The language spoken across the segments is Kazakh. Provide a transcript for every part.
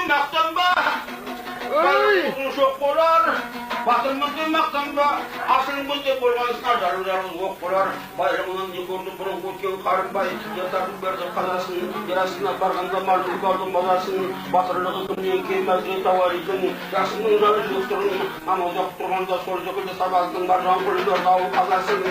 деп мақтанба, байлығың жоқ болар. Батырмын деп мақтанба, асылмын деп болғансың, ажалың жалғыз оқ болар. Байлығынан не көрді бұрын өткен Қарымбай? Ер тартып берді қазасын, ер астына барғанда мал мүлік алды мазасын. Батырлығы кімнен кем Әзірет Әуәлидің? Жасының жаны жүрек, намаз оқып тұрғанда сол секілді сабаздың Маржанқұл берді ау қазасын.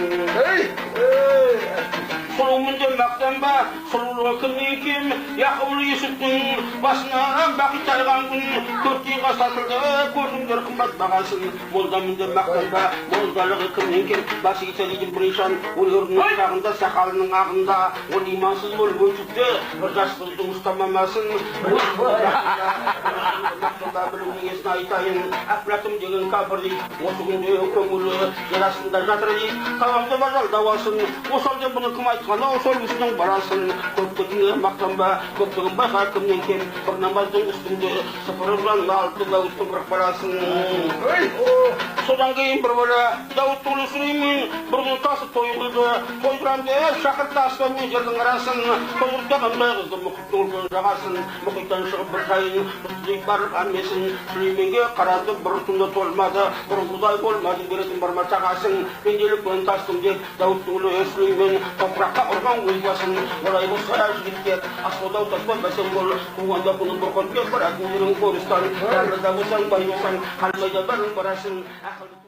Сұлумын деп мақтанба, сұлулығы кімнен кем? Яқып Юсуптың басынан бақи тайған күн 4 тиынға сатылды, көрдіңдер қымбат бағасын. Молдамын деп мақтанба, молдалығы кімнен кем? Басы Исалидің бір ишан өлерінің шағында, сақалының ағында ол имансыз болып өтіпті, бір жас қыздың ұстамамасын. Мақтанба, білімнің иесіне айтайын, Әфләтім деген кәпір дейді, осы күнде көңілі жер астында жатыр дейді. Таланты бар дауасын осал деп бұны кім айтқан ау, сол кісінің баласын. Көптігіңе мақтанба, көптігін байқа, кімнен кем? Бір намаздың үстінде сыпырып жанына алды Дәуіттің 40 баласын. Содан кейін бір бала Дәуіттің ұлы Сүлеймен бір күні тасы той қылды. Тойдырам деп шақыртты аспан мен жердің арасын. Тойдырып қызды мұхиттың үлкен жағасын. Мұхиттан шығып бір жайын дейді барлық әммесін. Сүлейменге қарады, бір түнде толмады, бұрынғыдай болмады, беретін бар ма тағасың? Пенделікпен тастым деп Дәуіттің ұлы Сүлеймен топыраққа ұрған өз басын. Олай болса, жігіттер, аспаудау таспа бәсең бол, қуғанда күні бір баратын жерің қорыстан. Жарлы да болсаң, бай болсаң, қалмай да бәрің барасың. Ақылды